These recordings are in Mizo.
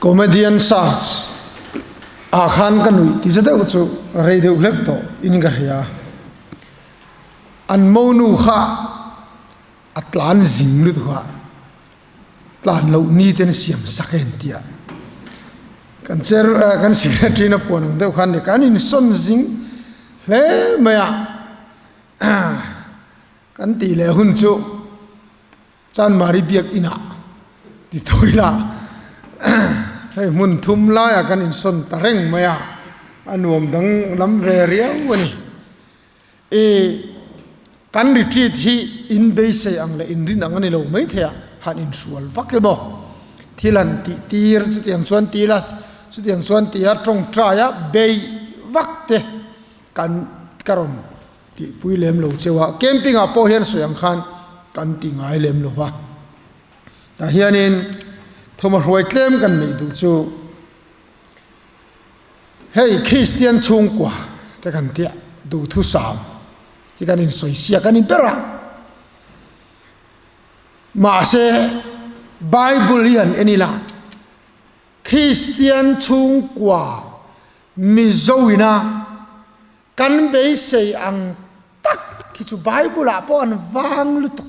Comedian search ah khan ka nuih ti za deuh chu rei deuh hlek tawh in ka hria. An monu kha a tlan zing lutuk a, tlan loh ni ten siam sak en tia. Kan chair kan secretary na puan ang deuh khan ni kan insawn zing hle mai a. Kan tih leh hun chu Chanmari biak inah ti tawh ila hei hmun thum laiah kan insawn ta reng mai a, a nuam dang lam ve riau a ni. I kan retreat hi in beisei ang leh in rin ang a ni lo maithei a, han inhrual vak emaw thil han tih tir chutiang chuan ti ila chutiang chuan tia tawngtai a beih vak te kan ka rawn Tihpui lem lo cheu a, camping ah pawh hian sawi ang khan kan ti ngai lem lo va. Tah hianin thawm a hruai tlem kan neih duh chu hei Kristian chhungkua te kan tia duhthusam hi kan insawi siak a ni ber a. Mahse Bible hi han en ila Kristian chhungkua Mizo ina Kan beisei ang tak khi chu Bible ah pawh an vang lutuk.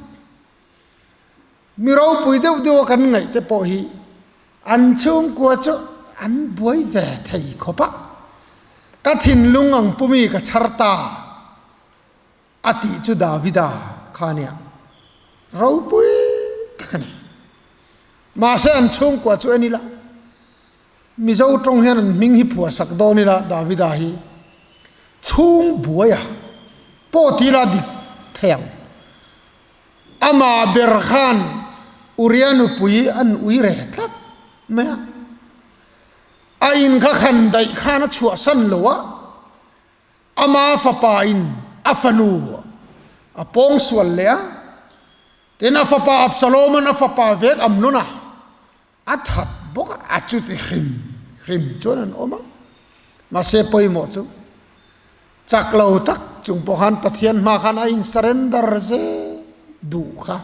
Mi ropui deuh deuh a kan ngaih te pawh hi an chhungkua chu an buai ve thei khawp a. Ka thinlung ang pumi ka chhar ta a tih chu Davida kha nia. Ropui tak a ni. Mahse an chhungkua chu en ila. Mizo tawng hian an hming hi phuah sak dawn ila Davida hi chhung buai a pawh ti ila dik thei ang. Amah ber khan Uria nupui an ui re tlat mai a. A in kha khan daih khan a chhuahsan lo a, ama fapa in a fanu a pawngsual leh a, tin a fapa Absaloman a fapa vek Amnona A that bawk a, a chuti hrim hrim chuan an awm a. Mahse pawimawh chu chak lo tak chung pawh khan Pathian hma khan a in surrender zel duh kha.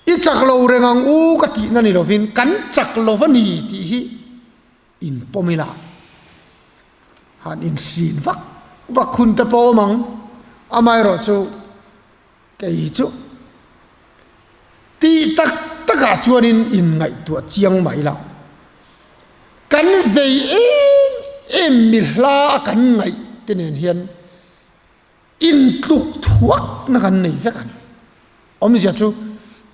I chak lo reng ang u ka tihna ni lovin kan chak lo va ni tih hi in pawm ila han inhrin vak vak hun te pawh awm ang. Amaherawhchu Kei chu tih tak takah chuanin inngaihtuah chiang mai lo. Kan vei em em mi hla a kan ngaih te nen hian intluk thuakna kan nei vek ang. Awmzia chu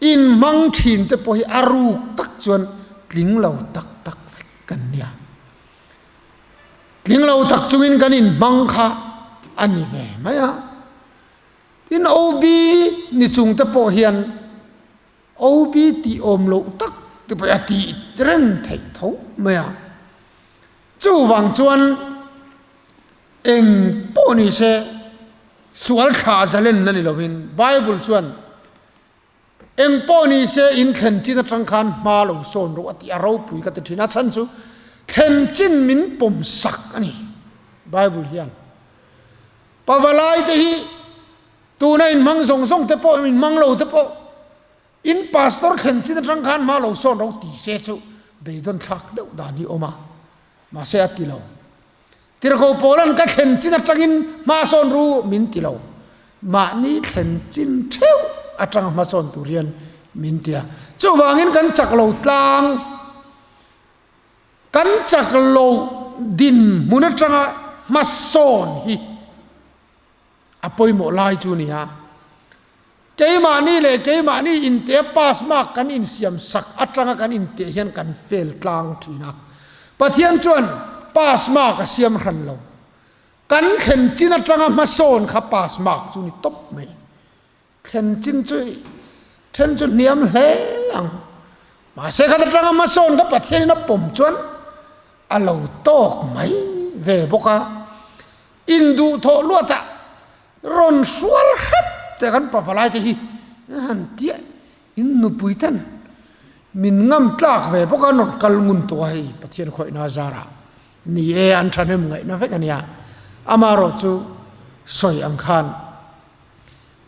inhmang thin te pawh hi a ruk tak chuan tling lo tak tak vek kan nia. Tling lo tak chungin kan inhmang kha a ni ve mai a. Tin OB ni chung te pawh hian OB tih awm loh tak te pawh hi a tih reng theih tho mai a. Chuvang chuan eng pawh ni se sual thlah zalenna ni lovin Bible chuan eng pawh ni se in thlen chin atang khan hma lo sawn rawh a tih a ropui ka ti thin a. Chhan chu thlen chin min pawm sak a ni Bible hian. Pavalai te hi tuna in hmang zawng zawng te pawh in hmang lo te pawh in pastor thlen chin atang khan hma lo sawn ro ti se chu beidawn thlak deuh dan hi awm a, mahse a ti lo. Tirhkoh Paula'n ka thlen chin atangin hma sawn ru min ti lo, mahni thlen chin theuh atanga hma sawn tur hian min ti a. Chuvangin kan chak lo tlang. Kan chak lo dinhmun atanga hmasawn hi a pawimawh lai chu a ni a. Keimahni leh keimahni inte pass mark kan insiam sak atanga kan inteh hian kan fail tlang thin a. Pathian chuan pass mark a siam hran lo. Kan thlen chin atanga hmasawn kha pass mark chu ni tawp mai. Thlen chin chu then chu hniam hle ang. Mahse khat atanga hmasawn kha Pathianin a pawm chuan a lo tawk mai ve bawk a. Induhthawh luatah rawn hrual hrep te kan pavalai te hi han tiah in nupui ten min ngam tlak ve bawk a, an rawn kal ngun tawh a hei Pathian khawihna zarah ni e an thahnem ngaihna vek a nia. Amaherawhchu sawi ang khan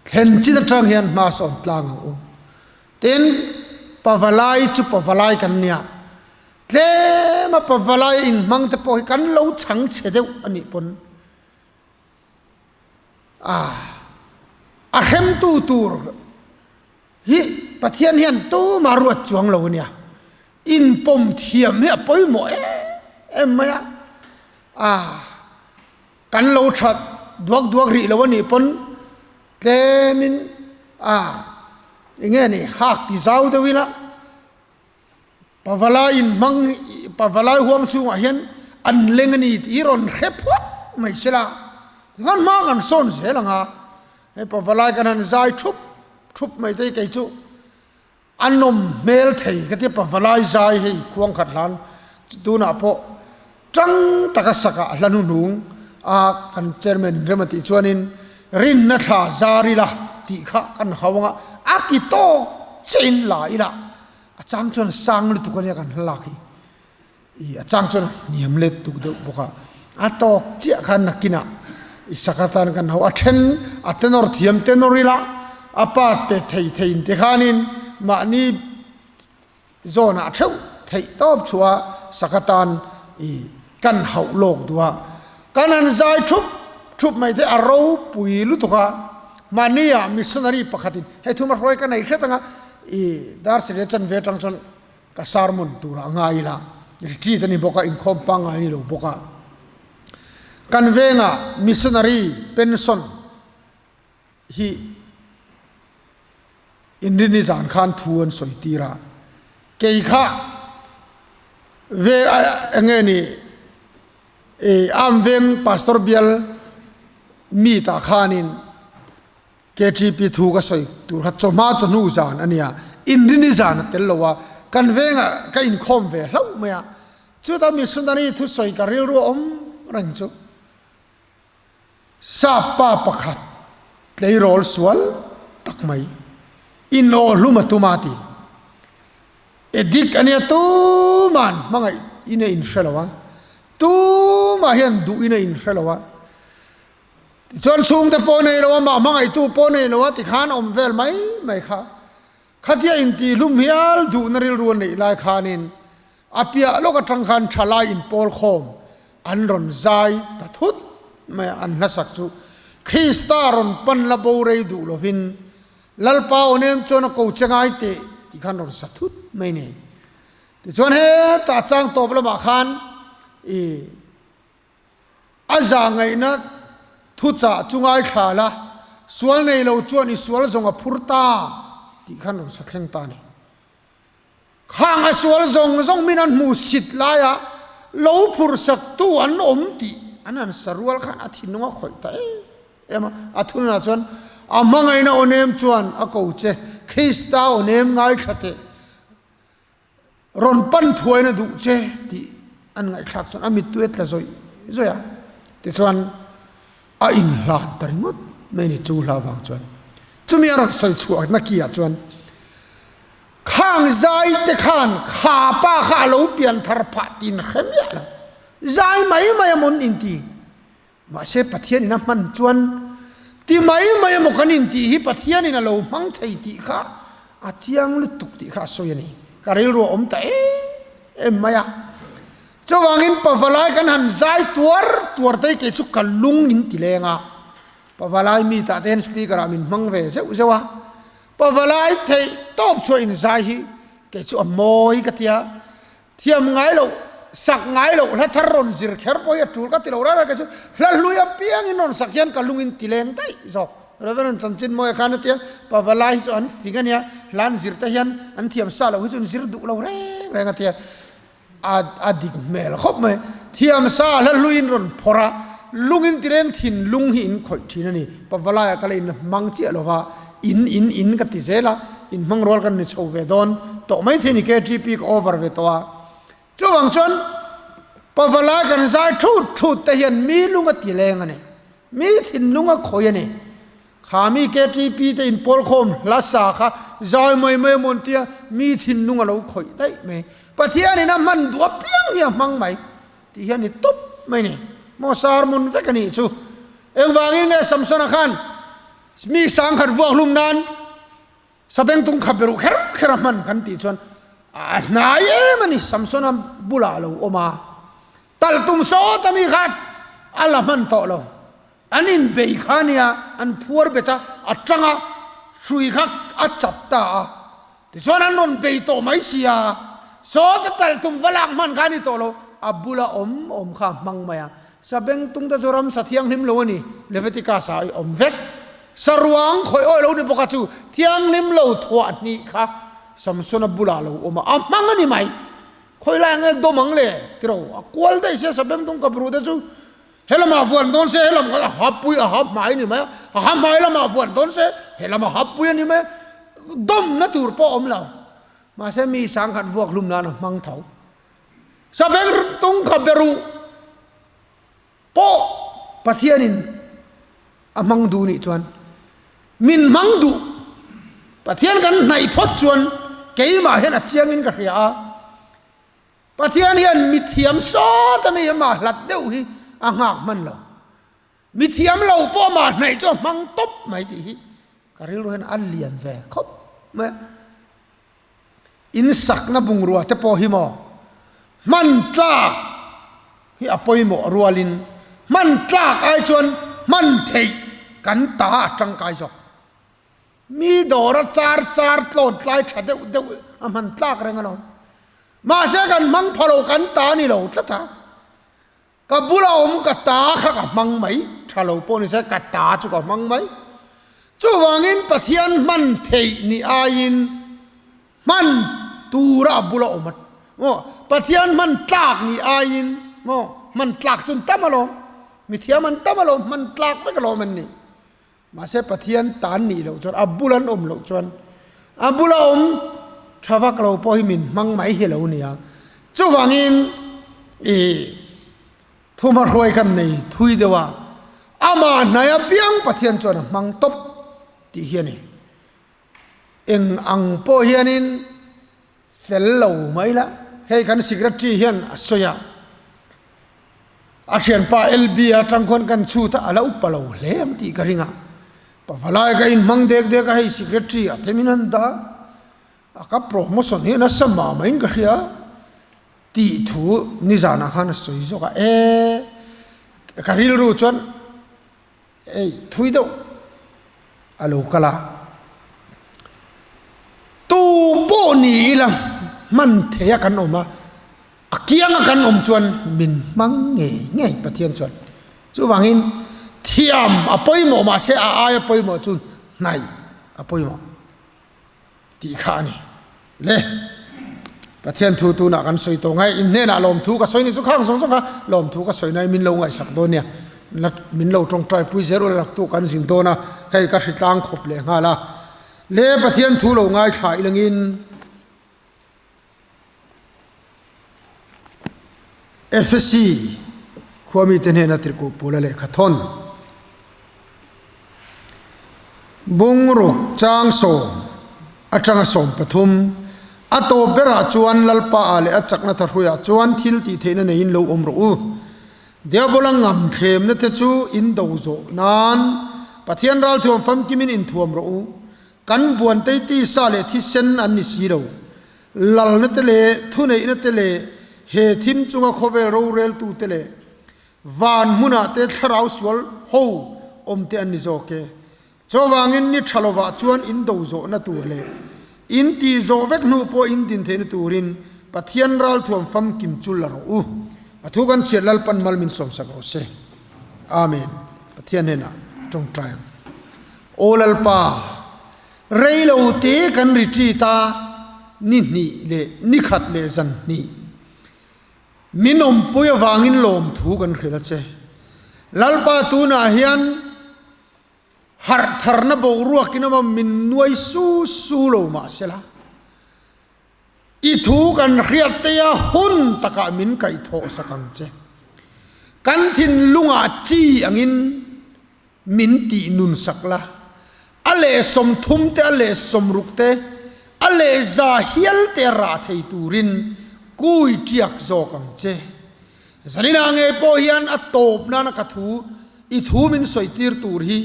Thlen chin atang hian hma sawn tlang ang u. Tin, Pavalai chu Pavalai kan nia. Tlema pavalai inhmang te pawh hi kan lo chhang chhe deuh a nih pawn a a hremtu tur hi Pathian hian tuma ruat chuang lo a nia. Inpawm thiam hi a pawimawh em em mai a, a kan lo that duak duak rih lo a nih pawn tlemin a enge ni hak ti zau deuh ila Pavalai in hmang Pavalai huang chhungah hian an leng a ni tih hi rawn hre phawt mai sela, tikhan hma kan sawn zel ang a, hei Pavalai kan han zai thup thup mai te hi kei chu a nawm hmel thei ka tia Pavalai zai hei khuang khat hlan tunah pawh tang taka sakah hla hnuhnung a kan chairman in rem a tih chuanin rinna thla zar ila tih kha kan hau ang a, a ki tawk che in la ila. A chang chuan sang lutuk a nia kan hla lak hi. I a chang chuan hniam let tuk deuh bawk a. A tawk chiah khan nakinah i sak atan kan ho. A then a tenor thiam tenor ila a part pe thei thei in ti khanin mahni zawnah theuh theih tawp chhuah sak atan i kan hauh lawk duh a. Kan han zai thup thup mai te a ropui lutuk a. Mahnia missionary pakhatin hei thuma hruai ka nei hret anga I dar sireh chanve atang chuan ka sermon turah a ngai ila, retreat a ni bawk a, inkhawm pangngai a ni lo bawk a. Kan vengah missionary pension hi inrini zan khan thu an sawi tir a, kei kha ve enge ni i am veng pastor bial meet ah khanin KTP thu ka sawi tur kha chawhma chawhnu zan a nia, inrini zan a tel lo a, kan vengah ka inkhawm ve hlauh mai a, chuta missionary thusawi ka rilru a awm reng chu sap pa pakhat tleirawl sual tak mai inawh hlum a tum a ti. Edik a nia tuma'n hmangaih in a inhre lo a, tumah hian duh in a inhre lo a. Tichuan chhungte pawh nei lo a, mah hmangaihtu pawh nei lo a tikhan awm vel mai mai kha. Khatia intihhlum hial duhna rilru a neih lai khanin a piah lawk atang khan thalai inpawl khawm an rawn zai ta thut mai a, an hlasak chu Krista rawn pan la bo rei duh lovin Lalpa aw nem chuan a ko che ngai teh tih khan rawn sa thut mai ni. Tichuan hetah chang tawp lamah khan i A zahngaihna thuchah chu ngaithla la, sual nei lo chuan i sual zawng a phur ta tih khan rawn sa thleng ta a ni. Khang a sual zawng zawng min an hmu sit laia lo phur saktu an awm tih an han sa rual khan a thinlung a khawih ta em em a. A thununah chuan a hmangaihna aw nem chuan a ko che, Krista aw nem ngaithla teh. Rawn pan thuaina duh che tih an ngaihthlak chuan a mittui a tla zawih zawih a, tichuan a inhlan ta ringawt mai a ni chu hla vang chuan. Chumi a rawn sawi chhuah na ki ah chuan khang zai te khan kha pa kha a lo pian thar phah tin hre miah lo, zai mai mai a mawn inti. Mahse Pathianin a hman chuan ti mai mai emaw kan intih hi Pathianin a lo hmang thei tih kha a chiang lutuk tih kha a sawi a ni. Ka rilru a awm ta em em mai a. Chuvangin pavalai kan han zai tuar tuar te hi kei chu ka lung in ti leng a. Pavalai mi tah te hian speaker ah min hmang ve zeuh zeuh a. Pavalai theih tawp chhuah in zai hi kei chu a mawi ka ti a. Thiam ngai loh, sak ngai loh, hla thar rawn zir kher pawh hi a tul ka ti lo rara kei chu hla hlui apiangin rawn sak hian ka lungin ti leng daih zawk. Reverend Chanchinmawia khan a tia, Pavalai hi chu an fing a nia, hla an zir te hian an thiam sa loh hi chu an zir duh lo reng reng a tia. A a dik hmel khawp mai. Thiam sa hla hluiin rawn phawrh a, lungin ti leng thinlung hi in khawih thin a ni. Pavalaiah ka la in hmang chiah lo va, in in in ka ti zel a, in hmang rual kan ni chho ve dawn tawh mai thei ni KTP ka over ve tawh a. Chuvang chuan Pavalai kan zai thut thut te hian mi lung a ti leng a ni, mi thinlung a khawih a ni. Kha mi KTP te in pawl khawm hla sa kha zai mai mai amaw an tia, mi thinlung a lo khawih daih mai. Pathianin a hman duh apiang hi a hmang mai tih hian ni tawp mai ni. Maw sermon vek a nih chu. Engvangin nge Samsona khan Mi sangkhat vuak hlum nan sabengtung kha beruh kher kher a hman kan tih chuan. A hnai em a ni, Samsona bulah a lo awm a, tal tum sawt a mi kha a la hman tawh lo. An inbei kha a nia, an phuar bet a, a tang a, hrui kha a chap ta a. Tichuan an rawn bei tawh mai si a, sawt a tal tum va lak hman kha a ni tawh lo, a bula awm awm kha a hmang mai a. Sabengtung te chu ramsa thianghlim lo a ni, Leviticus ah i awm vek. Saruang khawih awih lo ni bawk a chu thianghlim lo thuah hnih kha Samsona bulah lo awm a, a hmang a ni mai. Khawi lai nge dawm ang le? Tiro, a kual daih sia Sabengtung kapruh te chu helamah vuan dawn se helam kha a hapui a hap hmai a ni mai a, a ha hmai lamah vuan dawn se helam a hapui a ni mai a, dawmna tur pawh a awm lo. Mahse mi sangkhat vuak hlum nan a hmang tho. Sabengtung kapberuh pawh Pathianin a hmang duh nih chuan min hmang duh. Pathian kan hnaih phawt chuan keimah hian a chiangin ka hria a, Pathian hian mithiam sawt a mi amah hlat deuh hi a nghak hman lo. Mithiam lo pawh amah hnaih chu a hmang tawp mai tih hi ka rilru hian a lian ve khawp mai a. In sakna bungrua te pawh hi maw hman tlak hi a pawimawh rualin hman tlak ai chuan hman theih kan ta a tangkai zawk. Mi dawra char char tlawn tlai tha deuh deuh a hman tlak reng alawm. Mahse kan hmang pha lo kan ta ni lo tlat a. Ka bula awm ka ta kha ka hmang mai, tha lo pawh ni se ka ta chu ka hmang mai. Chuvangin Pathian hman theih ni aiin hman tura a bula awm a, maw Pathian hman tlak ni aiin maw hman tlak chu an tam alawm, mithiam an tam alawm, hman tlak vek alawm an nih. Mahse Pathian tan nih loh chuan a bula an awm loh chuan a bula awm tha vak lo pawh hi min hmang mai hi lo nia. Chuvangin i thuma hruai kan nei thui deuh a, amah hnai apiang Pathian chuan a hmang tawp tih hi a ni. Eng ang pawh hianin fel lo mai la, hei kan secretary hian a sawi a, a thianpa LB atang khuan kan chhut a, a la upa lo hle ang tih ka ring a, pavalai ka inhmang dek dek a, hei secretary a themin an dah a, A ka promotion hi nasa mah maiin ka hria tih thu nizanah khan a sawi zawk a, e ka rilru chuan ei thui deuh a lo kal a, tu pawh ni ila hman thei a kan awm a, a kianga kan awm chuan min hmang ngei ngei Pathian chuan chuvangin thiam a pawimawh mahse a aia pawimawh chu hnaih a pawimawh. Tih kha a ni. Le, Pathian thu tunah kan sawi tawh ngai, in hnenah lawmthu ka sawi ni chu khang zawng zawng kha lawmthu ka sawi nai min lo ngaihsak dawn nia. Min lo tawngtai pui zel ula laktu kan zin dawn a, hei ka hritlang khawp leh nghal a. Le, Pathian thu lo ngaithla ilangin Efesi khuamite hnena tirhkoh Paula lehkha thawn Bungruk chang 10 atanga 13 a tawp berah chuan Lalpa ah leh a chakna thahruiah chuan thil tih theihna neiin lo awm rawh u. Diabola ngam thlemna te chu in do zawh nan Pathian ralthuam famkimin inthuam rawh u. Kan buantei tisa leh thisen an ni si lo. Lalna te leh thuneihna te leh he thim chunga khawvel roreltu te leh van hmunah te thlarau sual ho awm te an ni zawk e. Chuvangin ni tha lovah chuan in do zawhna tur leh in tih zawh vek hnu pawh in din theihna turin Pathian ralthuam famkim chu la rawh u. A thu kan chhiat Lalpan mal min sawmsak rawh se. Amen. Pathian hnenah tawngtai ang. Aw Lalpa, rei lo te kan retreat a, ni hnih leh ni khat leh zan hnih min awmpui avangin lawmthu kan hrilh a che. Lalpa tunah hian harh tharna boruakin awm a, min nuai su su lo mahsela, I thu kan hriat te a hun takah min kaihthawh sak ang che. Kan thinlungah chi angin min tih nun sak la. A leh 30 te, a leh 60 te, a leh 100 hial te rah thei turin kui tiak zawk ang che. Zaninah ngei pawh hian a tawp nana ka thu, i thu min sawi tir tur hi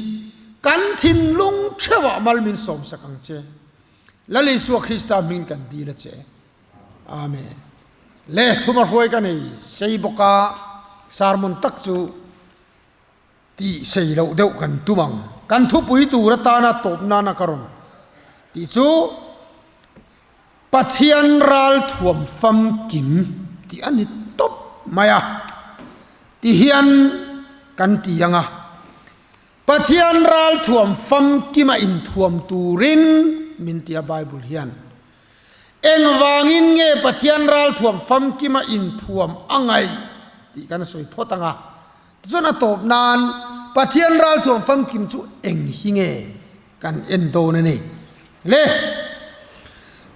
kan thinlung theuhah mal min sawm sak ang che. Lal Isua Krista hming kan dil a che. Amen. Le thuma hruai ka nei sei bawk a, sermon tak chu tih sei loh deuh kan tum ang. Kan thupui tur atana tawp nana ka rawn tih chu Pathian ral thuam famkim tih a ni tawp mai a, ti hian kan ti ang a. Pathian ral thuam famkima inthuam turin min ti a Bible hian. Engvangin nge Pathian ral thuam famkima inthuam a ngaih tih kan sawi phawt ang a. Tichuan a tawp nan Pathian ral thuam famkim chu eng hi nge kan en dawn a ni. Le!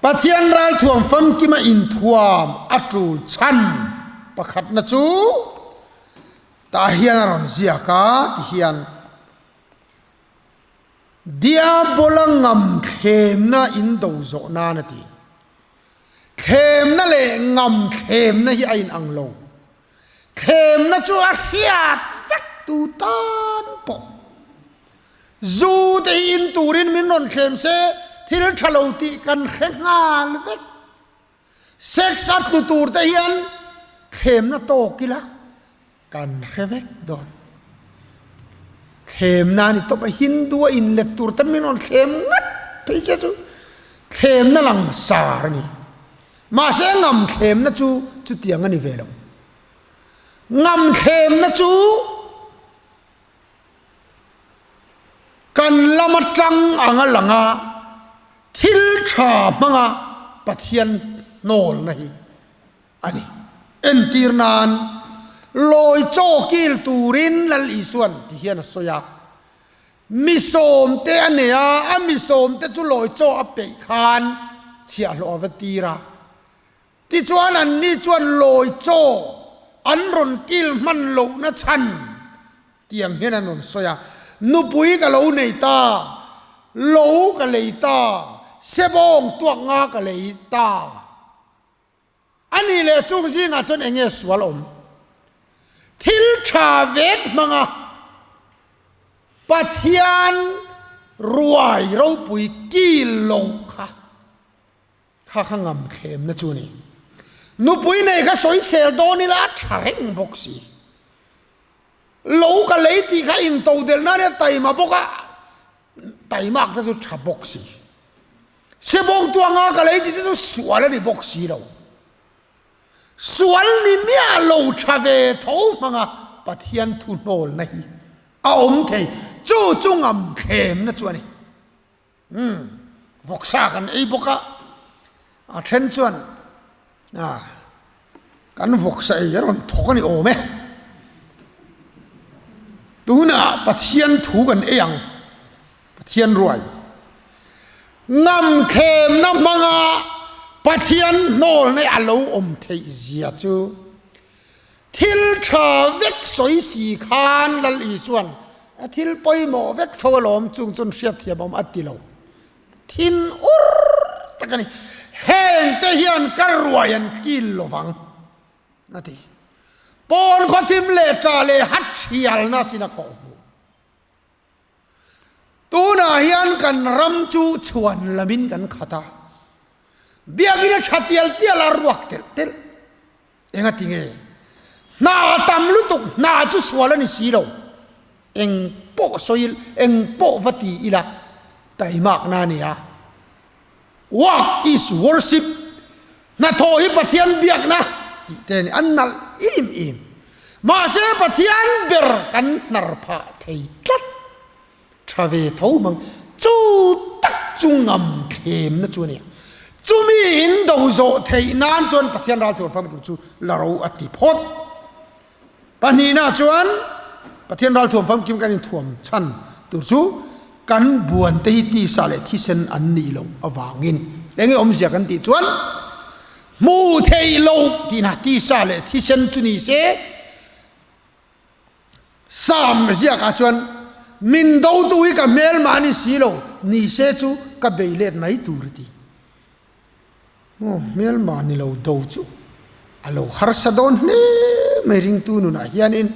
Pathian ral thuam famkima inthuam a tul chhan pakhatna chu Tah hian a rawn ziak a, ti hian, Diabola ngam thlemna in do zawh nan a ti. Thlemna leh ngam thlemna hi a inang lo. Thlemna chu a hriat vek tu tan pawh. Zu te hi in turin min rawn thlem se, thil tha lo tih kan hre nghal vek. Sex a tlu tur te hian thlemna tawk ila kan hre vek dawn. Thlemna a ni tawp a, Hindu a inlet tur ten min rawn thlem ngat phei che chu thlemna lang sar a ni. Mahse ngam thlemna chu chutiang a ni ve lo. Ngam thlemna chu Kan lama tang anga langa thil tha hmanga Pathian hnawlna hi a ni. Entir nan, lawi chaw kil turin Lal Isuan ti hian a sawi a, mi sawmte a nei a, a mi sawmte chu lawi chaw a peih khan chhiahhlawh a va tir a. Tichuan anni chuan lawi chaw an rawn kil hman lohna chhan tiang hian an rawn sawi a, Nupui ka lo nei ta, lo ka lei ta, sebawng tuak nga ka lei ta. A nih leh chung zingah chuan eng nge sual awm? Thil tha vek hmanga Pathian ruai ropui kil lo kha. Kha kha ngam thlemna chu a ni. Nupui nei kha sawisel dawn ila a tha reng bawk si. Lo ka lei tih kha into delh nan hian taima bawk a, taimak te chu tha bawk si. Sebawng tuanga ka lei tih te chu sual a ni bawk si lo. Sual ni miah lo tha ve tho hmanga Pathian thu hnawlna hi a awm thei. Chu chu ngam thlemna chu a ni. Umm, vawksa kan ei bawk a, a then chuan ah kan vawksa ei a rawn thawk a ni awm e. Tunah Pathian thu kan ei ang, Pathian ruai. Ngamthlemna hmanga Pathian hnawlna a lo awm theih zia chu Thil tha vek sawi si khan Lal Isuan a thil pawimawh vek tho alawm chung chuan hriatthiam awm a ti lo. Thin ur tak a ni. Heng te hian ka ruai an kil lo vang a ti. Pawn khawthim leh tah leh hat thialna sin a kawh hmuh. Tunah hian kan ram chu chhuan lamin kan khat a. Biakinn a tha tial tial a ruak telh telh. Enga ti nge? Hna tam lutuk, hna chu sual a ni si lo. Eng pawh sawi, eng pawh va ti ila taimakna a ni a. Work is worship, hnathawh hi Pathian biakna tih te a ni. A nalh im im. Mahse Pathian ber kan hnar phah thei tlat. Tha ve tho mang. Chu tak chu ngam thlemna chu a ni a. Chumi in do zawh theih nan chuan Pathian ral thuam famkim chu la ro a ti phawt. Pahnihna chuan Pathian ral thuam famkim kan inthuam chhan tur chu kan buan te hi tisa leh thisen an nih loh avangin eng nge awmzia kan tih chuan hmu theih loh tihna tisa leh thisen chu ni se Sam ziakah chuan, Min dotu hi ka hmelmah a ni si lo, ni se chu ka bei let mai tur a ti. Maw hmelmah ni lo do chu a lo harsa dawn hle mai ringtu nunah hianin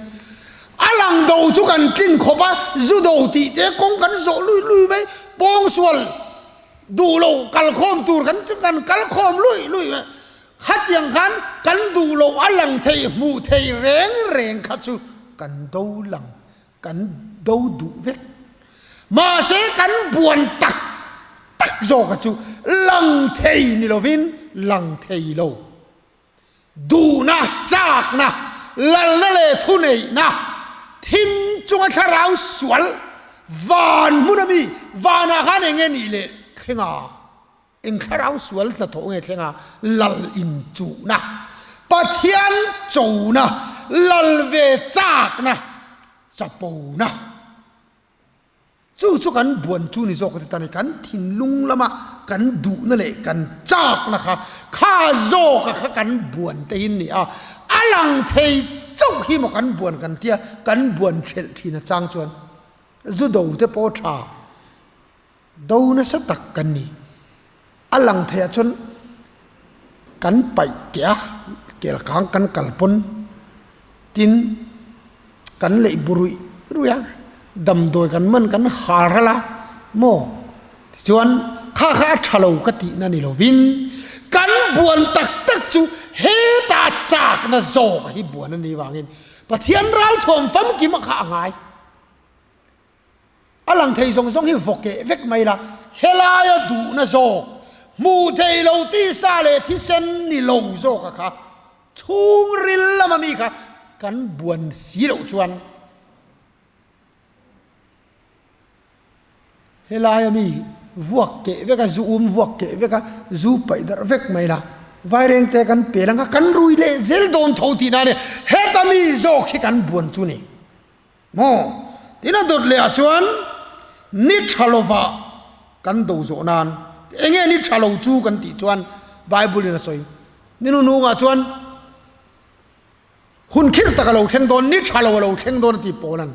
a lang do chu kan tlin khawp a, zu do tih te kawng kan zawh lui lui mai, pawngsual duh lo kalkhawm tur kan kan kalkhawm lui lui mai. Khatiang khan kan duh loh a lang thei hmuh thei reng reng kha chu kan do lang kan do duh vek. Mahse kan buan tak tak zawka chu lang thei ni lovin lang thei lo. Duhna, chakna, lalna leh thuneihna, thim chunga thlarau sual, van hmun ami, vanah khan eng nge nih leh thleng a? Eng thlarau sual hnathawh nge thleng a? Lal inchuhna, Pathian chona, lal ve chakna, chapona. Chu chu kan buan chu ni zawk te tan kan thinlung lama kan duhna leh kan chakna kha kha zawka kha kan buan te hin ni a, a lang thei chauh hi maw kan buan kan tia kan buan thelh thin a chang chuan zu do te pawh tha do nasa tak kan ni. A lang thei ah chuan kan paih keh a, kel kang kan kal pawn tin kan leih bu ruih ruih a, damdawi kan man kan hal ral a maw tichuan kha kha a tha lo ka tihna ni lovin kan buan tak tak chu heta chakna zawk hi buan a nih vangin Pathian ralthuam famkim a kha a ngai. A lang thei zawng zawng hi vaw keh vek mai la, helaia duhna zawk, hmuh thei lo tisa leh thisen ni lo zawka kha chhungril lama mi kha kan buan si loh chuan helaia mi vuak keh vek a, zu um vuak keh vek a, zu paih darh vek mai la, vairengte kan pel anga kan rui leh zel dawn tho tihna a ni, heta mi zawk hi kan buan chu ni. Maw? Tin a dawt leh ah chuan ni tha lovah kan do zawh nan enge ni tha lo chu kan tih chuan Bible in a sawi. Ni hnuhnungah chuan hun khir tak a lo thleng dawn, ni tha lo a lo thleng dawn a ti Paul an.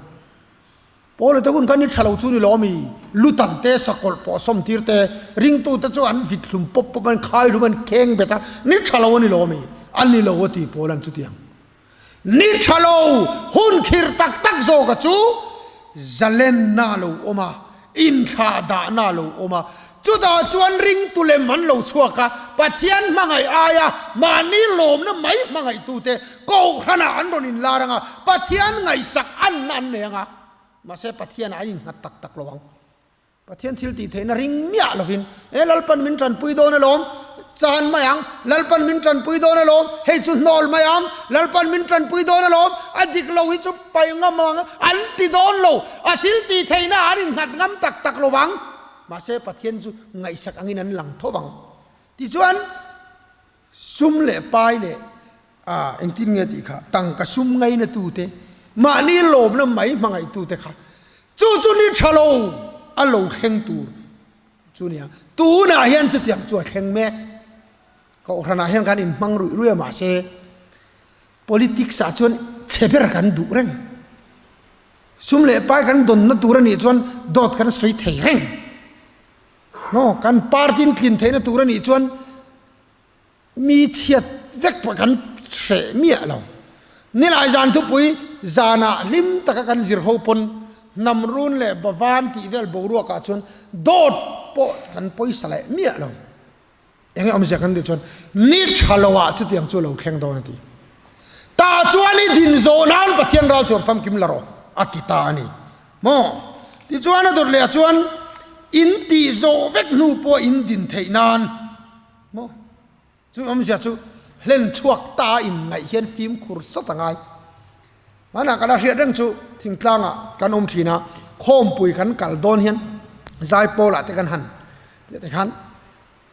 Paul a te hun kha ni tha lo chu ni lo ami lutan te sakawlh pawh sawm tir te ringtu te chu an vit hlum pawp pawp an khai hlum an kheng bet a, ni tha lo a ni lo ami? A ni lo a ti Paul an chutiang. Ni tha lo, hun khir tak tak zawka chu zalenna a lo awm a, inthlah dahna a lo awm a. Chutah chuan ringtu lem an lo chhuak a, Pathian hmangaih aia mahni lawmna mai hmangaihtute Kohhranah an rawn inlar ang a, Pathian ngaihsak anna an nei ang a, mahse Pathianah an innghat tak tak lo ang. Pathian thil tih theihna ring miah lovin, He Lalpan min tanpui dawn alawm, chan mai ang, Lalpan min tanpui dawn alawm, hei chu hnawl mai ang, Lalpan min tanpui dawn alawm, a dik lo hi chu paih ngam ang, an ti dawn lo, a thil tih theihna an innghat ngam tak tak lo vang. Mahse Pathian chu ngaihsak angin an lang tho vang. Tichuan, sum leh pai leh ah engtin nge tih kha tangka sum ngaina tute mahni lawmna mai hmangaih tute kha chu chu ni tha lo a lo thleng tur chu nia tunah hian chutiang chu a thleng mek kohhranah hian kan inhmang ruih ruih a mahse politics ah chuan chhe ber kan duh reng sum leh pai kan dawnna tur a nih chuan dawt kan sawi thei reng no kan party in tlin theihna tur a nih chuan Mi chhiat vek pawh kan hreh miah lo. Nilai zan thupui zanah hlim taka kan zir ho pawn hnam run leh bavan tih vel boruakah chuan dawt pawh kan pawisa leh miah lo. Enge awmzia kan tih chuan ni tha loah chutiang chu lo thleng dawn a ti. Tah chuan i din zawh nan Pathian ral chuan famkim la rawh a ti ta a ni maw? Tichuan a dawt leh ah chuan in tih zawh vek hnu pawh in din theih nan Maw? Chu awmzia chu hlen chhuak ta in ngaih hian fimkhur sawt a ngai. Hmanah ka la hriat reng chu thingtlangah kan awm thin a, khawmpui kan kal dawn hian zaipawl ah te kan han tih te khan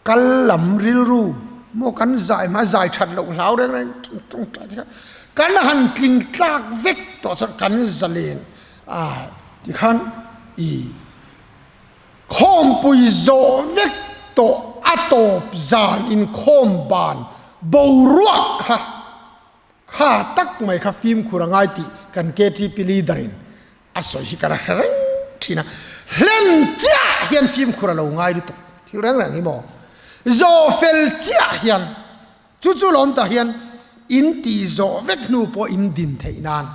kal lam rilru maw kan zai hma zai that loh hlau reng reng tawngtai te kha kan han tling tlak vek tawh chuan kan zalen a tikhan i Khawmpui zawh vek tawh a tawp zan inkhawm ban boruak kha kha tak mai kha fimkhur a ngai tih kan KTP leader in a sawi hi ka la hre reng thin a, hlen chiah hian fimkhur a lo ngai lutuk thil reng reng hi maw zawh fel chiah hian chu chu lawm tah hian in tih zawh vek hnu pawh in din theih nan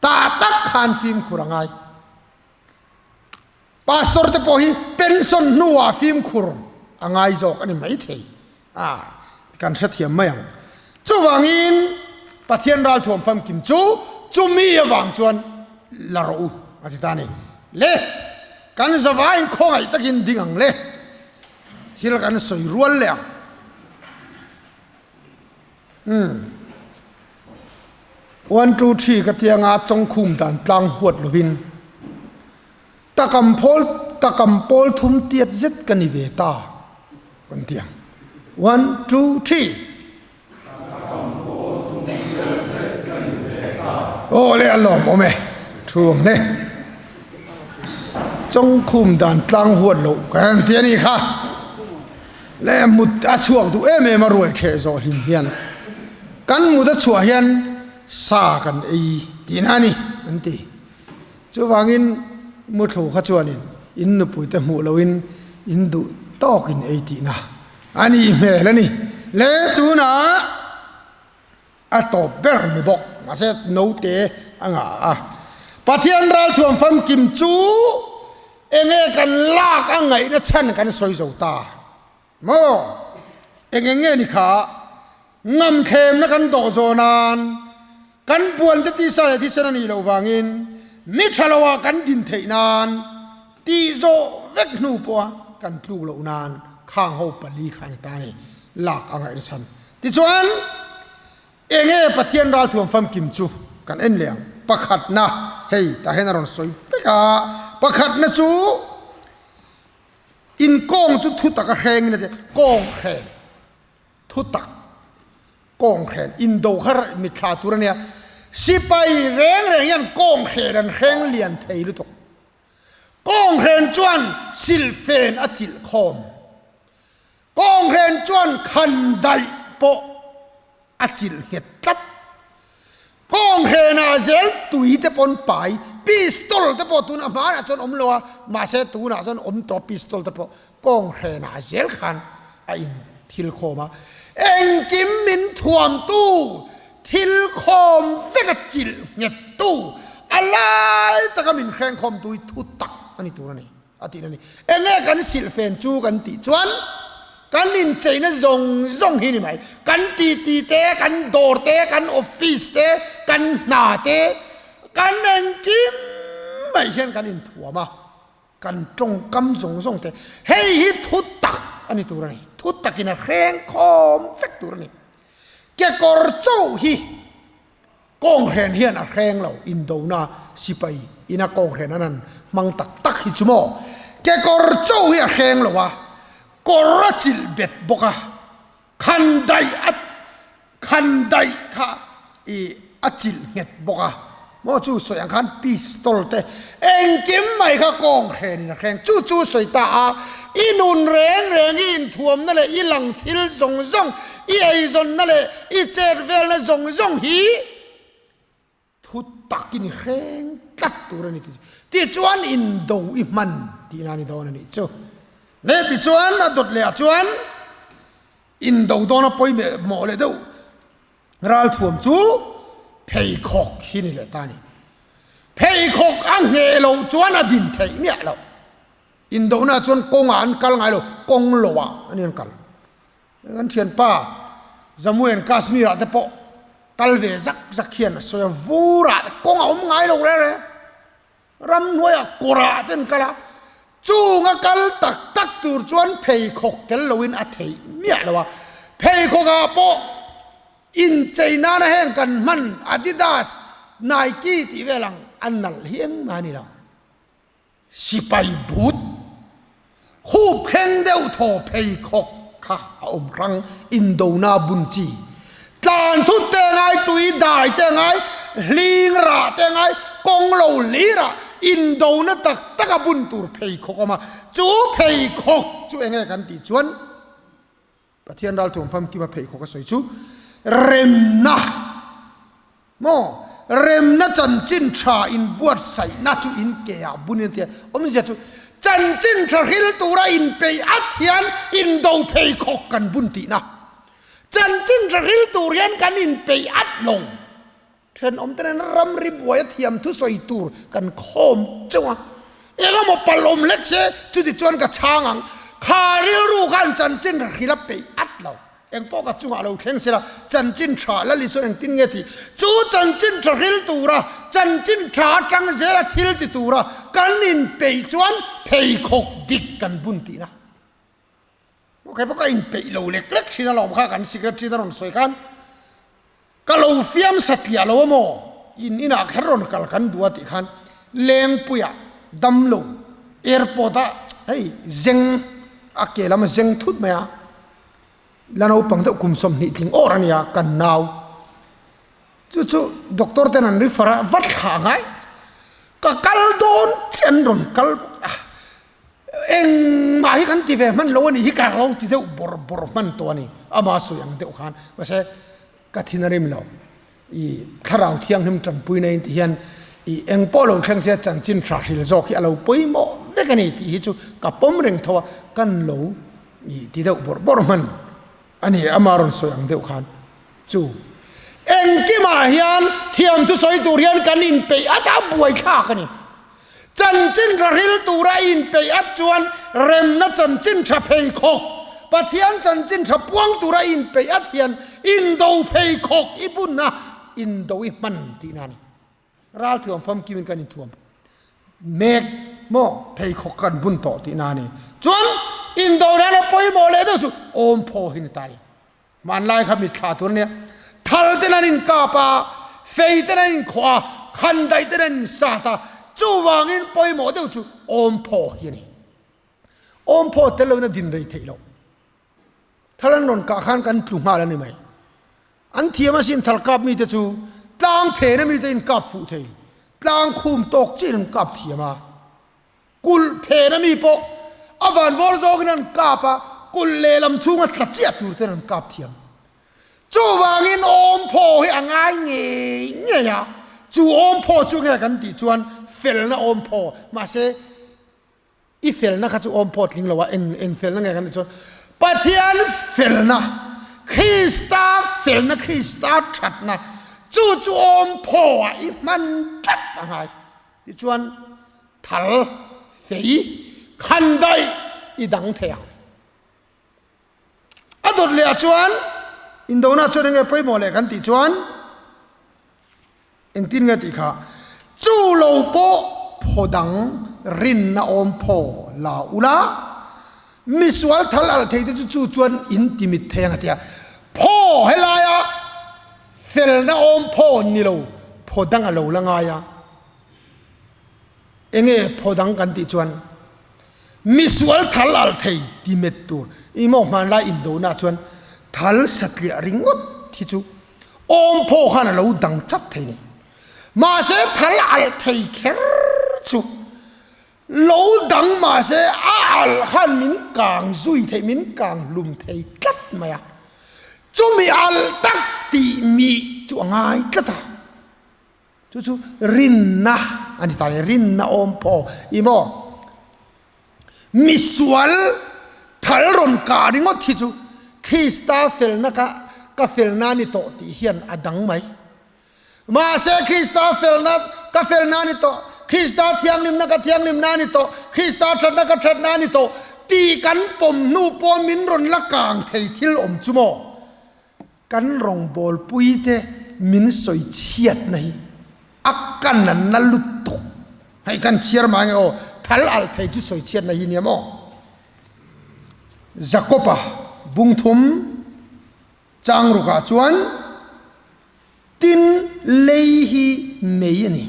tah tak khan fimkhur a ngai. Pastor te pawh hi pension hnuah fimkhur a ngai zawk a ni maithei a. Kan hrethiam mai ang. Chuvangin Pathian ralthuam famkim chu chumi avang chuan la rawh u a ti ta a ni. Le, kan zavaiin khawngaih takin ding ang le. Thil kan sawi rual leh ang. Umm. One two three ka tianga chawngkhum dan tlang huat lovin takam phawl takam pawl thum tiat zet ka ni ve ta kan ti ang. One two three. Takam pawl thum tiat zet ka ni ve ta. Aw le a lawmawm e. Thu ang hle. Chawngkhum dan tlang huat loh kan ti a ni kha. Leh mut a chhuak duh em em a ruai ṭheh zawh hlim hian kan mut a chhuah hian sa kan ei tihna a ni an ti. Chuvangin muthlu kha chuanin in nupuite hmuh lohin in duh tawkin ei tihna a nih hmel a ni. Leh tunah A tawp ber ni bawk, mahse note a ngah a. Pathian ralthuam famkim chu enge kan lak a ngaihna chhan kan sawi zo ta maw? Eng eng nge ni kha? Ngamthlemna kan dawh zawh nan kan buante tisa leh thisen a nih loh vangin mi tha loah kan din theih nan tih zawh vek hnu pawha kan tluk loh nan khang ho pali kha a ni ta a ni lak a ngaihna chhan. Tichuan, enge Pathian ralthuam famkim chu kan en leh ang. Pakhatna, hei tah hian a rawn sawi vek a, pakhatna chu in kawng chu thutak a hrengin a ti, kawng hren, thutak, kawng hren, indo kha mitthla tur a nia. Sipai reng reng hian kawng hren an hreng lian thei lutuk. Kawng hren chuan silhfen a chilh khawm. Kawnghren chuan khan daih pawh a chilh nghet tlat. Kawnghren-ah zel tui te pawn pai, pistol te pawh tuna hmanah chuan awm lo a, mahse tunah chuan awm tawh pistol te pawh kawnghren-ah zel khan a in thil khawm a. Engkim min thuamtu thil khawm vek a chilh nghettu, a lai taka min hrengkhawmtu hi thu tak a ni tur a ni. A tih na ni. Enge kan silhfen chu kan tih chuan kan incheina zawng zawng hi ni mai. Kan titi te, kan dawr te, kan office te, kan hna te, kan engkim mai hian kan inthuam a, kan tawngkam zawng zawng te. Hei hi thu tak a ni tur a ni. Thu takin a hreng khawm vek tur a ni. Kekawr chauh hi Kawnghren hian a hreng lo, indona sipai ina kawnghren an han hmang tak tak hi chu maw? Kekawr cho hi a hreng lo a, kawr a chilh bet bawk a, khan daih a khan daih kha i a chilh nghet bawk a, maw chu sawi ang khan pistol te engkim mai kha kawnghren in a hreng, chu chu sawi ta a, i nun reng reng i inthuamna leh i lang thil zawng zawng I eizawnna leh i chet velna zawng zawng hi thu takin i hreng tlat tur a ni ti chu. Tichuan indo i hman tihna a ni dawn a nih chu. Le tichuan a dawt leh ah chuan indo dawn a pawimawh leh deuh ralthuam chu pheikhawk hi ni leh ta a ni. Pheikhawk a ngheh loh chuan a din theih miah loh. Indohna chuan kawngah an kal ngai lo, kawng loah a ni an kal. Kan thianpa Jammu and Kashmir ah te pawh kal ve zak zak hian a sawi a, vur ah te kawng a awm ngai lo reng reng, ramhnuai ah kawr ah te an kal a, chung a kal tak tak tur chuan pheikhawk tel lo in a theih miah lo a, pheikhawk ah pawh inchei nana heng kan hman Adidas, Nike tih vel ang a nalh hi engmah a ni lo. Sipai but khup thleng deuh thaw pheikhawk kha a awm hrang, indona bun chi. Tlan thut te ngai, tui dai te ngai, hling rah te ngai, kawng lo hlir ah indona tak tak a bun tur pheikhawk a awm a. Chu pheikhawk chu enge kan tih chuan Pathian ralthuam famkima pheikhawk a sawi chu remna maw remna chanchin tha inbuatsaihna chu in ke ah bun in a ti a, awmzia chu chanchin tha hril tura inpeih at hian indo pheikhawk kan bun tihna, chanchin tha hril tur hian kan inpeih at lo. Thenawm te nen ramri buai a thiam thusawi tur kan khawm teuh a, engemaw pal awm hlek se chuti chuan ka chhang ang, kha rilru khan chanchin hrilh a peih at lo. Engpawh ka chungah lo thleng sela, chanchin tha Lal Isua engtin nge tih? Chu chanchin tha hril tura, chanchin tha atang zela thil ti tura kan inpeih chuan pheikhawk dik kan bun tihna. Maw kei pawh ka inpeih lo lek lek thin alawm kha kan secretary te rawn sawi khan ka lo fiam satliah lo amaw in inah kher rawn kal kan duh a tih khan Lengpuia damlo airport ah hei zeng a ke lam a zeng thut mai a la naupang deuh kum 20 tling awr a nia kan nau chu chu doctor ten an refer a va thlah ngai ka kal dawn chiah an rawn kal a. Engmah hi kan ti ve hman lo a nih hi ka lo ti deuh bawrh bawrh hman tawh a ni. Ama sawi ang deuh khan mahse ka thin a rim lo. I thlarau thianghlim tanpuina in ti hian i eng pawh lo thleng sia chanchin tha hril zawk hi a lo pawimawh vek a ni tih hi chu ka pawm reng tho a, kan lo i ti deuh bawrh bawrh hman a ni. Ama rawn sawi ang deuh khan chu engkimah hian thiamthu sawi tur hian kan inpeih at a buaithlak a ni. Chanchin tha hril tura i inpeih at chuan remna chanchin tha pheikhawk, Pathian chanchin tha puang tura i inpeih at hian indo pheikhawk i bun a, indo i hman tihna a ni. Ralthuam famkimin kan inthuam mek maw pheikhawk kan bun tawh tihna a ni. Chuan indo nana pawimawh leh deuh chu awmphaw hi ni ta a ni. Hmanlai kha mitthla tur ania, thal ten an inkap a, fei ten an inkhawh a, khandaih ten an insat a, chuvangin pawimawh deuh chu awmphaw hi a ni. Awmphaw tel loin a din rei theih loh. Thal an rawn kah khan kan tlu nghal a ni mai. An thiam asin thal kap mite chu tlang phen a mite inkap fuh thei, tlang khum tawk chiah in an kap thiam a. Kulh phen a mi pawh a van vawr zawngin an kap a, kulh lehlam chhunga tla chiah tur ten an kap thiam. Chuvangin awmphaw hi a ngai ngei ngei a, chu awmphaw chu nge kan tih chuan felna awmphaw, mahse i felna kha chu awmphaw tling lo a, eng eng felna nge kan tih chuan Pathian felna, Krista felna, Krista thatna, chu chu awmphaw ah i hman tlat a ngai. Tichuan thal fei khan daih i dang thei ang. A dawt leh ah chuan indona chuan enge pawimawh leh kan tih chuan engtin nge tih kha chu lo pawh phaw dang rinna awm phaw la ula misual thal alh thei te chu chu chuan in timit thei ang a tia phaw helaia Felna awm phaw ni lo, phaw dang a lo la ngai a. Enge phaw dang kan tih chuan misual thal alh thei ti met tur. I maw hmanlai indona chuan thal satliah ringawt hi chu awm phaw khan a lo dang chat thei ni. Mahse thal alh thei kher chu lo dang mahse a alh khan min kang zui thei, min kang hlum thei tlat mai a. Chumi alh tak tih mih chu a ngai tlat a, chu chu rinna a ni ta a ni, rinna awm phaw i maw? Misual thal rawn kah ringawt hi chu Krista felna kha ka felna a ni tawh tih hian a dang mai. Mahse Krista felna ka felna a ni tawh, Krista thianghlimna ka thianghlimna a ni tawh, Krista thatna ka thatna a ni tawh tih kan pawm hnu pawh min rawn la kang thei thil awm chu maw? Kan rawngbawlpuite min sawi chhiatna hi a kan an na lutuk. Hei kan chhiar mah nge aw, thal alh thei chu sawi chhiatna hi nia maw? Jakob-a bungthum Changrukah chuan tin lei hi mei a ni.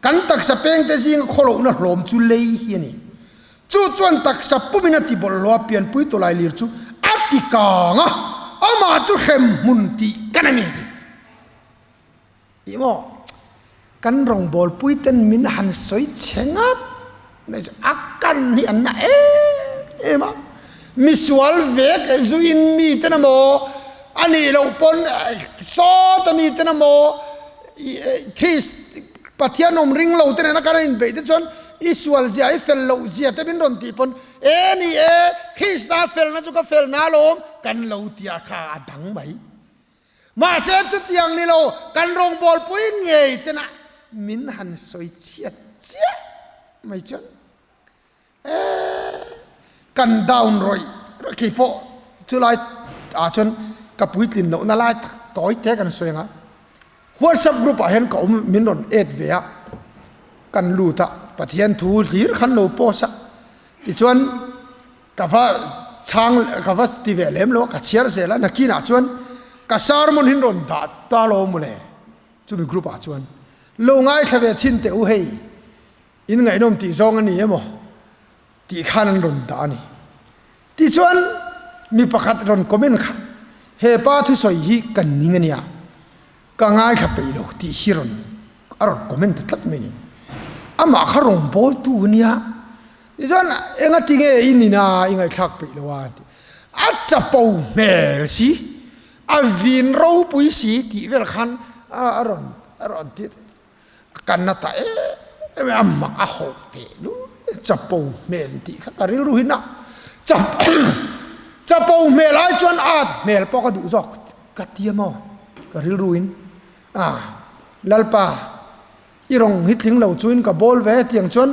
Kan taksa pengte zinga khawlohna hlawm chu lei hi a ni. Chu chuan taksa pumin a ti bawlhhlawh a, pianpui tawlai lir chu a ti kang a, amah chu hrem hmun tih kan a ni ti. Ih maw, kan rawngbawlpui ten min han sawi chhe ngat mai chu a kan hi an na em em a, misual vek zuin mi ten emaw a nih loh pawn sawta mi ten emaw Christ Pathian awm ring lo te nena kan inbeih te chuan i sual zia i fel loh zia te min rawn tih pawn e ni e Krista felna chu ka felna alawm kan lo tia kha a dang mai. Mahse chutiang ni lo, kan rawngbawlpui ngei tena min han sawi chhiat chiah mai chuan eh kan down rawih rawih khi pawh chulai ah chuan. ka puitlin lohna lai tak tawi te kan sawi ang a. WhatsApp group ah hian ka awm min rawn add ve a, kan lut a, Pathian thu hlir khan lo post a, tichuan ka va chhang ka va ti ve lem lo a, ka chhiar zel a, nakinah chuan ka sermon hi an rawn dah ta lo mawle chumi group ah chuan lo ngaithla ve chhin teh u hei in ngaihnawm tih zawng a ni emaw tih khan an rawn dah a ni. Tichuan mi pakhat rawn comment kha he pa thusawi hi kan ning a nia, ka ngaithla peih lo tih hi rawn a rawn comment ta tlat mai a ni. Amah kha rawngbawltu a nia, tichuan enga tinge i nina i ngaihthlak peih lo a tih. A chapo hmel si, a vin ropui si tih vel khan a rawn a rawn ti. A kan na ta em em a, a mak a hawh teh lul chapo hmel tih kha ka rilru hi na chapo hmel ai chuan at hmel pawh ka duh zawk ka ti a maw ka rilru in a Lalpa i rawng hi tling lo chuin ka bawl ve tiang chuan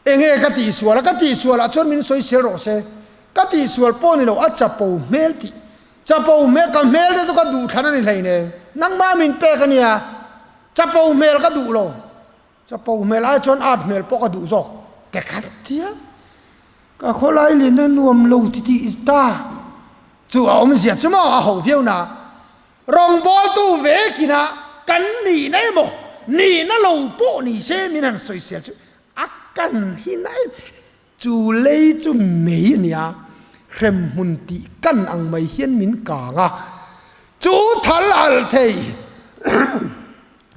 enge ka tihsual a ka tihsual ah chuan min sawi sel rawh se ka tihsual pawh ni lo a chapo hmel tih chapo hmel ka hmel te chu ka duh thlan a ni hleinem nangmah min pek a nia. Chapo hmel ka duh lo, chapo hmel ai chuan at hmel pawh ka duh zawk te khat tia ka khawlai lin a nuam lo ti tih ta chu a awmzia chu maw a ho viau na rawngbawltu vekin a kan nihna emaw nihna lo pawh ni se min han sawisel chu a kan hi na em chu lei chu mei a nia hremhmun tih kan ang mai hian min kang a chu thal alh thei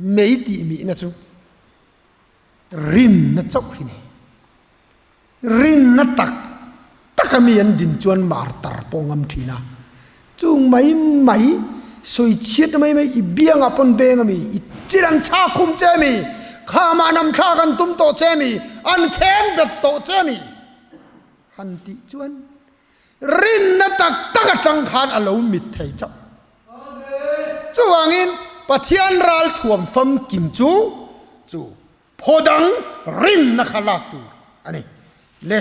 mei tih mihna chu rinna chauh hi ni rinna tak tak a mi an din chuan martar pawh ngam thin a chung mai mai sawi chhiat mai mai i biangah pawn beng a mi i chil an chhak khum che a mi khamah nam thlak an tum tawh che a mi an kheng bet tawh che a mi han tih chuan Rinna tak tak atang khan a lo mit thei chauh. Chuvangin Pathian ral thuam famkim chu chu phaw dang rinna kha lak tur a ni. Le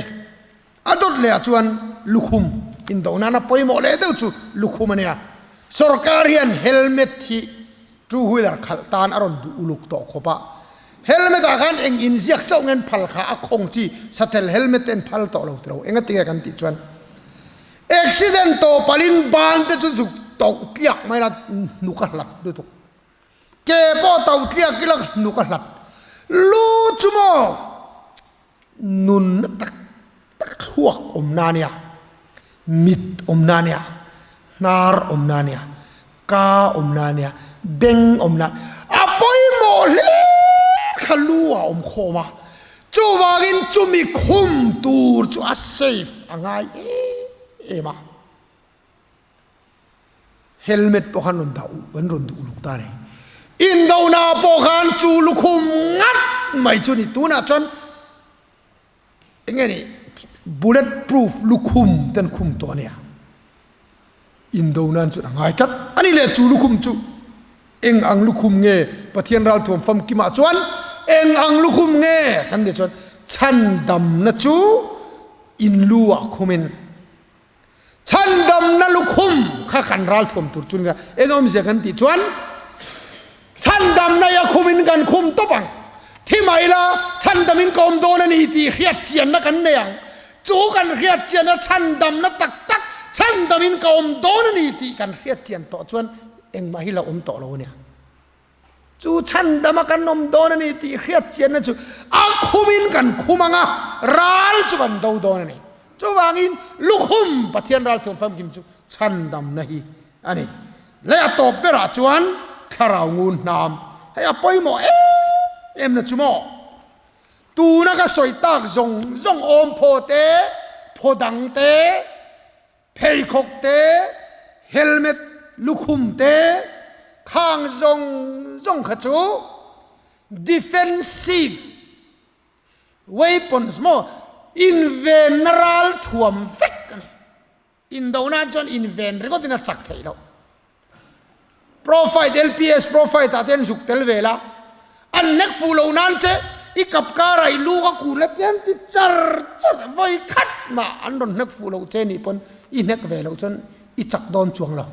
a dawt leh ah chuan lukhum indo nana pawimawh leh deuh chu lukhum a nia. Sorkar hian helmet hi Two wheeler khalh tan a rawn duh uluk tawh khawp a, helmet ah khan eng inziak chauh ngen phal kha a khawng chi satel helmet te an phal tawh lo tiro enga tinge kan tih chuan accident tawh palin ban te chu zuk tauh tliak mai la hnuk a hlat lutuk ke pawh tauh tliak ila hnuk a hlat lu chu maw Nunna tak tak thluak awmna a nia, mit awmna a nia, hnar awmna a nia, ka awmna a nia, beng awmna a pawimawh hle kha lu a awm khawm a, chuvangin chumi khum tur chu a safe a ngai em em a. Helmet pawh khan rawn dah an rawn duh uluk ta a ni. Indona pawh khan chu lukhum ngat mai chu a ni. Tunah chuan eng nge ni bullet proof lukhum te an khum tawh a nia. Indona chuan a ngai tlat a ni le chu lukhum chu eng ang lukhum nge Pathian ralthuam famkimah chuan eng ang lukhum nge kan tih chuan chhandamna chu inlu ah khumin Chhandamna lukhum kha kan ralthuam tur chu nia eng awmzia kan tih chuan chhandamna i a khumin kan khum tawp ang. Thi mai la chhandamin ka awm dawn a ni tih hriat chianna kan nei ang. Chu kan hriat chianna chhandamna tak tak chhandamin ka awm dawn a ni tih kan hriat chian tawh chuan engmah hi la awm tawh lo a nia. Chu chhandama kan awm dawn a ni tih hriat chianna chu a khumin kan khum ang a, ral chu kan do dawn a ni. Chuvangin lukhum Pathian ral thuam famkim chu chhandamna hi a ni. Lei a tawp berah chuan thlarau ngun hnam hei a pawimawh em em na chu maw? Tuna ka sawi tak zawng zawng awm phaw te, phaw dang te, Pheikhawk te, helmet, lukhum te, khang zawng zawng kha chu defensive weapons maw invenna ral thuam vek a ni. Indona chuan inven ringawt in a chak theih loh. Profite LPS profite ah te an zuk tel vel a, an hnek fuh lo nan che i kap kar ah i lu ka kun la tian ti char char vawi khat mah an rawn hnek fuh lo che nih pawn i hnek ve loh chuan i chak dawn chuang lo.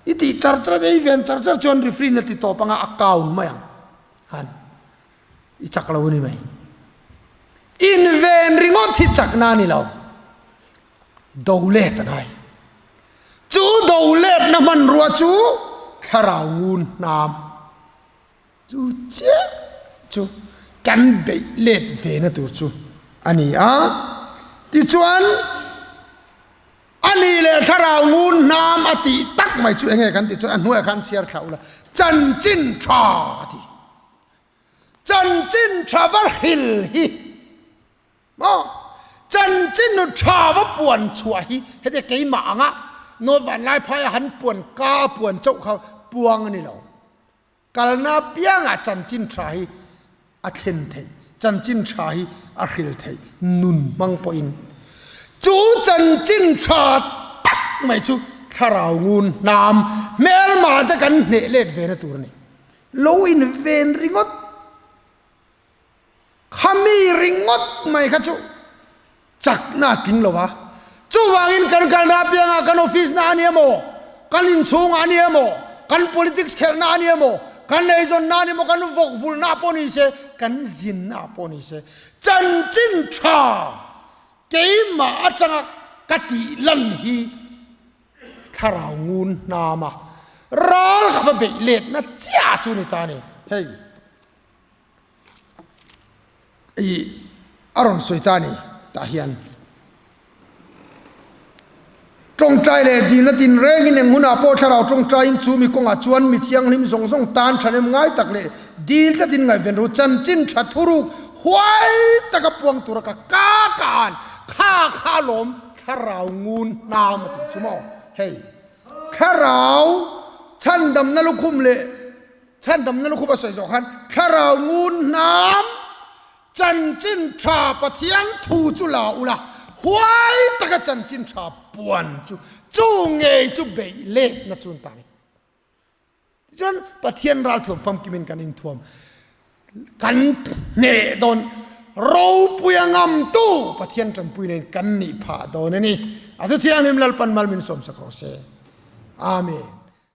I tih char char a, i ven char char chuan referee in a ti tawp anga a count mai ang khan i chak lo a ni mai. Inven ringawt hi chakna a ni lo. Do let a ngai. Chu do letna hmanrua chu thlarau ngun hnam. Chu chiah chu kan beih let ve na tur chu a ni a. Tichuan, a ni leh thlarau ngun hnam a tih tak mai chu enge kan tih chuan a hnuaiah khan chhiar thlah ula, chanchin tha a ti. Chanchin tha va hril hi maw? Chanchin tha va puan chhuah hi heti keimah anga North Vanlaiphai a han puan ka a puan chauh kha puang a ni lo. Kalna piangah chanchin tha hi a thlen theih, chanchin tha hi a hril theih nun hmang pawhin chu chanchin tha tak mai chu thlarau ngun hnam hmelma te kan hneh let ve na tur a ni. Lo inven ringawt Khami ringawt mai kha chu chakna a tling lo a, chuvangin kan kalna apiangah kan office na a ni emaw, kan inchhungah a ni emaw, kan politics khelhna a ni emaw, kan eizawnna a ni emaw, kan vawk vulhna pawh ni se, kan zinna pawh ni se, chanchin tha keimah atanga ka tih lan hi thlarau ngun hnama ral ka va beih letna chiah chu ni ta a ni. Hei. I a rawn sawi ta a ni tah hian tawngtai leh dilna tin rengin eng hunah pawh thlarau tawngtaiin chu mi kawngah chuan mi thianghlim zawng zawng tan thanem ngai tak leh dil tlatin ngaihven ru chanchin tha thuruk huai taka puang tura ka ka ka an kha kha lawm thlarau ngun hnam a tih chu maw hei thlarau chhandamna lukhum leh Chhandamna lukhup a sawi zawh khan Thlarau ngun hnam chanchin tha Pathian thu chu la ula, huai taka chanchin tha puan chu chu ngei chu beih letna chu an ta ni. Tichuan Pathian ralthuam famkimin kan inthuam kan hneh dawn ropuia ngamtu Pathian tanpui nen kan nih phah dawn a ni. A thu thianghlim Lalpan mal min sawmsak rawh se. Amen.